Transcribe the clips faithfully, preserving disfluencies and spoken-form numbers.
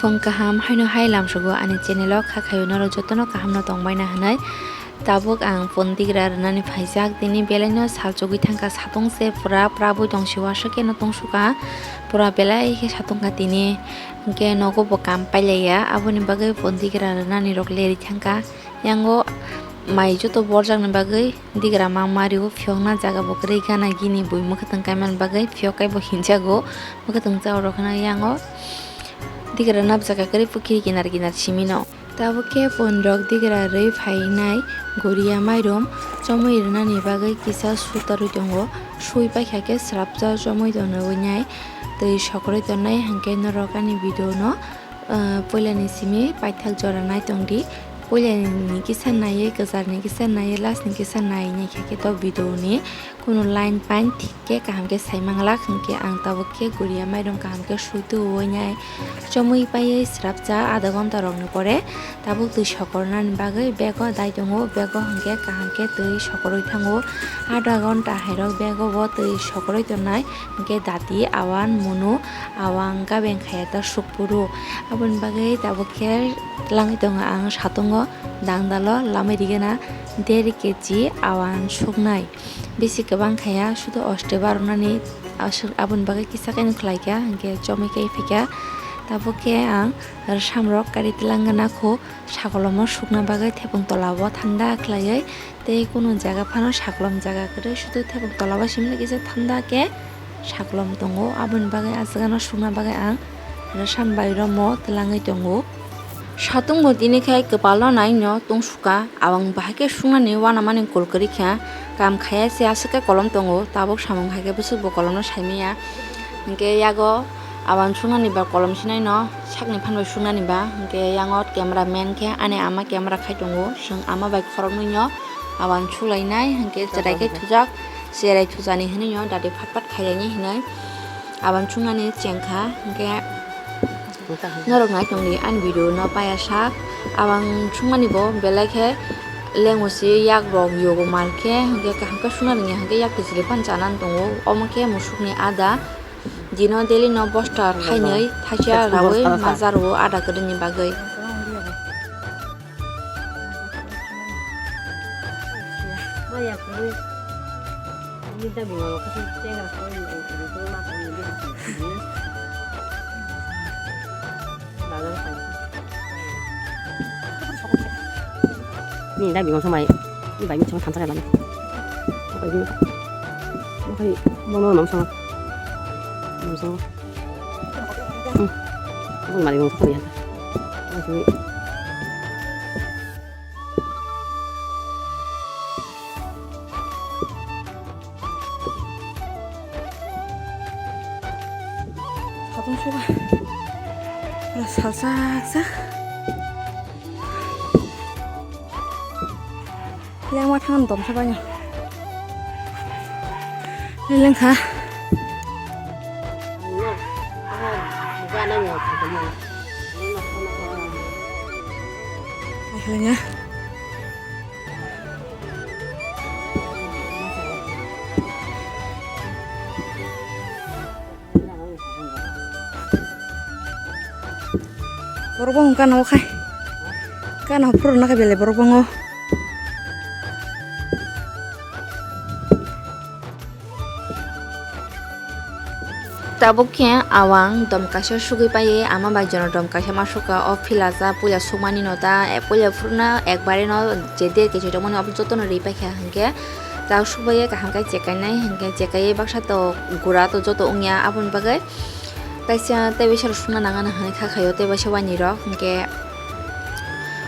Phung kaham haino hai lamsogo ani channel o kha khayo norok jotono kaham no tongbaina hinui. Tabuk ang pon digra rwnani phaijak, tini belaino sal chugui thangkha, satung se pura prabui tong se uasuk khe no tong sukha, pura belai khe satung kha tini, hwnkhe nogo bo kam pailaiya, aboni bagwi pon digra rwnani rok leri thangkha. Yango mai joto borjakni bagwi digra ma mario, phiyokna jaga bo kwrwi gana gini bui mwkhwtwng kaimani bagwi phiyok kaibo hinjago, mwkhwtwng chawi rok kheno yango digra napjak kha kwrwi pukhiri kinar kinar simino. Tabuk khe pon rok digra rwi phainai guriya mairum chomwi rwnani bagwi kisa sutarwi tongo, sui paikha khe swrapsa chomwi tonwi nai twi sokrwi tongnai, hwnkhe norok ani video no ah, puilani simi paithak jora naitongdi. Puilani kisa naiwi, kwcharni kisa naiwi, lastni kisa naiwi naikha khe tok video ni kunu line pain thik khe kaham khe saimanglak, hwnkhe ang tabuk khe guriya mairum kaham khe sui tubuwi nai. Chomwi paiwi swrapsa adha ghonta rokni pore tabuk twi sokornani bagwi bego dai tongo. Bego hwnkhe kaham khe twi sokorwi thango. Adha ghonta hairok bego bo twi sokorwi tongnai, hwnkhe dati, awan, munu, awang gabeng khaya ta sukphuru. Aboni bagwi tabuk khe langwi tongo ang satungo dangdalo lamai rigena der kechi awan suknai. Bisi kwbang khaya, sudu oste barunani aswk, aboni bagwi kisa khe nukhlai kha, hwnkhe chomwi khe phikha. Tabuk khe ang rwsamrok kari twlangna kho, sakolomo sukna bagwi thepung tola o thanda khlaiwi. Tei kunu jaga phano saklom jaga kwrwi, sudu thepung tola o simi kisa thanda khe saklom tongo, aboni bagwi aswk ano sukna bagwi ang rwsam bai romo twlangwi tongo. Satung bo tini khai kwpalo naino tong sukha, abang bahai khe suknani uanamani kol kwrwi kha, kam khaya se aswk khe kolom tongo, tabuk samung hai khe bwswk bo kolomno saimanya. Hwnkhe yago awan suknani ba kolom sinaino sakni phan bai suknani ba, hwnkhe yango camera man khe ani ama camera khai tongo, chwng ama bai khoroknwino awan sulainai, hwnkhe cherai khe thujak, cherai thujani hinwi no dati phat phat khailani hinwi awan suknani chengkha, hwnkhe norok nai tongdi ani video no paya sak, awan sukmani bo belai khe lengo se yak rok yogo mal khe, hwnkhe kaham khe sukna rwngya, hwnkhe yak kichili phan chanani tongo, omo khe musukni ada. Dino daily no bosta thainwi thaisa rawi majar o ada kwrwini bagwi. Ni da bimang samai, ni bai mung samai thansa kai bani. Bai mung, bai mung no nam sama, nam sama. Hmm, bung mari mung samai ya. Satung suka. Salsa, salsa. Lengma thang dom sa banyo. Lengkha. Lengya. Borok bong gana o khai. Gana o phuru naka belai borok bong o. Tabuk khe awang dom kaisa sugui paiwi ama bai jono dom kaisa ma sukha o phila cha puila sukmani no ta puila phuru no ekbare no je der kechi tongmani obo jotono ri paikha hinkhe ta sukbaiya kaham khe chekainai hinkhe chekaiwi baksa to gura to joto wngya aboni bagwi. Kaisa tei bai sero sukna nangana hinwi kha khaio tei bai se waini rok hinkhe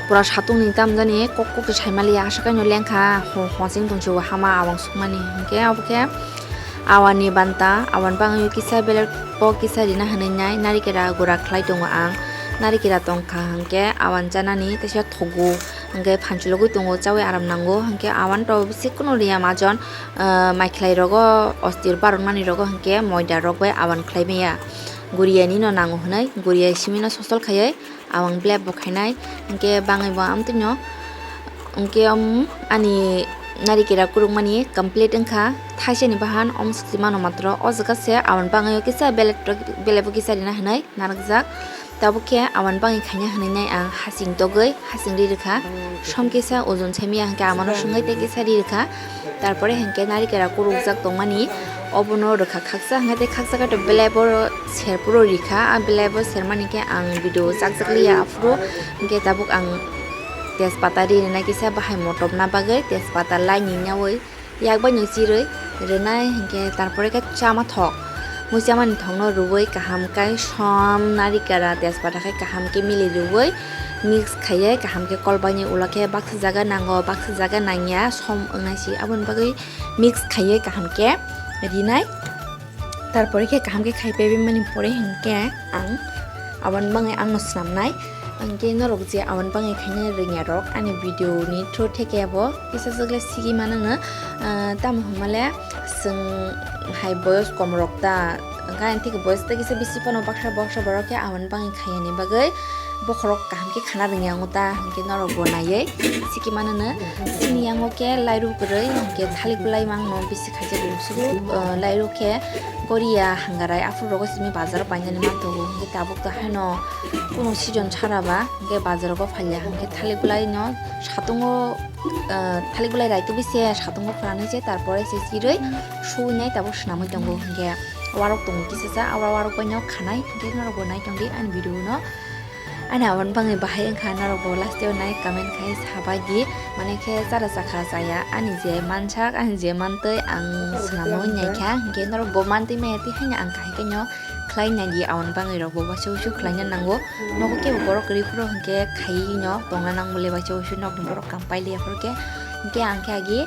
pura satung ni tamjani kok kok se saimaliya aswk kaino lengkha ho-, hosing tongsi o hama awang sukmani hinkhe obo khe awani banta awani bagwi kisa belai bo kisa rina hinwi nai narikera gura khlai tongo ang narikera tongkha hinkhe awan chanani teisa thogo hinkhe phanchulogwi tongo chaui aram nango hinkhe awan to bisi kheno riya majon. Ah, maikhlai rogo ostir baroknani rogo hinkhe moida rok bai awan khlai maya. Guriya ni no nango hinwi guriya simi no sosol khaiwi awang blep bo khainai hinkhe bangwi bo amtwi no hinkhe ani Narikera kurukmani complete wngkha, thaisani bahan omsukti mano matro. O jaga se aboni bagwi kisa bele, bele bo kisa rina hinwi narwkjak. Tabuk khe aboni bagwi khaina hinwi nai ang hasing togwi hasing ri rwkha. Som kisa ojon se miya hwnkhe amano swngwi tei kisa ri rwkha. Tarpore hwnkhe narikera kurukjak tongmani obono rwkha khaksa hwnkhe tei khaksa khe to bele bo ser phuru rikha. A bele bo sermani khe ang video chakjak liya aphuru hwnkhe tabuk ang tejpata ri rwna kisa bahai motopna bagwi tejpata laini yaui yakbaino chirwi rwnai hwnkhe tarpore khe chama thok. Mui chamani thokno rwui kaham khe som narikera tejpata khe kaham khe mili rwui mix khaiwi kaham khe kolbaini ulo khe baksa jaga nango baksa jaga nangya som wngnai si aboni bagwi mix khaiwi kaham khe rinai. Tarpore khe kaham khe khai pebimani pore hinkhe ang aboni bagwi angno swnamnai. Hinkhe norok je aboni bagwi khaina rwngya rok ani video ni through theke bo kisa jagle sigi manano, ah, tamo hwnmale chwng hai boyos kom rok ta, hwnkhe ani theke boyos ta kisa bisi phano baksa baksa borok khe aboni bagwi khaiyani bagwi bokhorok kaham khe khana rwngya wngo ta, hinkhe norok bo naiwi sikhi manano. Chini yango khe lairu kwrwi, hinkhe thalik bwlai mangno bisi khaijak rwsukgo, ah, lairu khe Korea hangarai aphuru rogo simi bazaro painani manthogo, hinkhe tabuk to haino kuno season sara ba, hinkhe bazaro go phalya, hinkhe thalik bwlai no satungo, ah, thalik bwlai raitugwi se satungo phranwi se, tarpore se chirwi suinai tabuk swnamwi tongo, hinkhe warok tongo kisa sa, aro warok bai no khanai, hinkhe norok bo nai tongdi ani video no. Ani aboni bagwi bahai wngkha, norok bo last o nai comment khai sabai di, mane khe chara chakha chaya, ani je mansak, ani je mantwi ang swnamwi naikha, hinkhe norok bo mantwi maya twi haino ang kahai khe no khlai nai di, aboni bagwi rok bo waisa waisa khlaina nango, nogo kebo borok kwrwi phuru hinkhe khaiwi no tongna nango le waisa waisa nokni borok kam pailiya phuru khe, hinkhe ang khe agi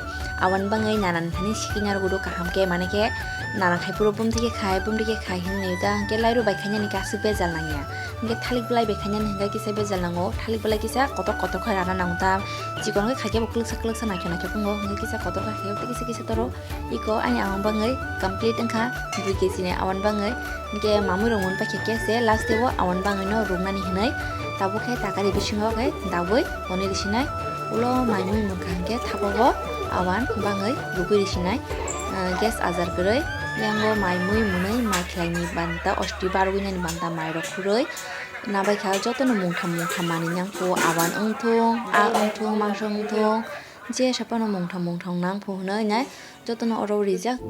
aboni bagwi nana ni thani sikina rwgo kaham khe, mane khe nana khai phuru bumtwi khe khai, bumtwi khe khai hinwi ta hinkhe lairu bai khainani khe aswk bejal nangya. Hinkhe thalik bwlai bai khainani hinkhe kisa bejal nango, thalik bwlai kisa kotor kotor khe rana nango ta, chikon khe khaikhe bo kwlwksa kwlwksa naikhe naikhe tongo, hinkhe kisa kotor khe khaio tei kisa kisa toro iko ani aboni bagwi complete wngkha dui kg ni aboni bagwi, hinkhe mamui rok moni paikhe khe se last o aboni bagwi no ruknani hinwi tabuk khe takari bisingo khe dabwi tonwi risinai. Ulo mai mui munkha hinkhe thapogo awan bangwi rugwi risinai, ah, gas ajar kwrwi. Yango mai mui mwnwi mai khlaini banta osti barwi nani banta mai rok khurwi nabaikha jotono mungtham mungtham manwi nangkho, awan wngthung, a wngthung, mangso wngthung, jesa phano mungtham mungtham nangkho hwnwi nai. Jotono oro rijak.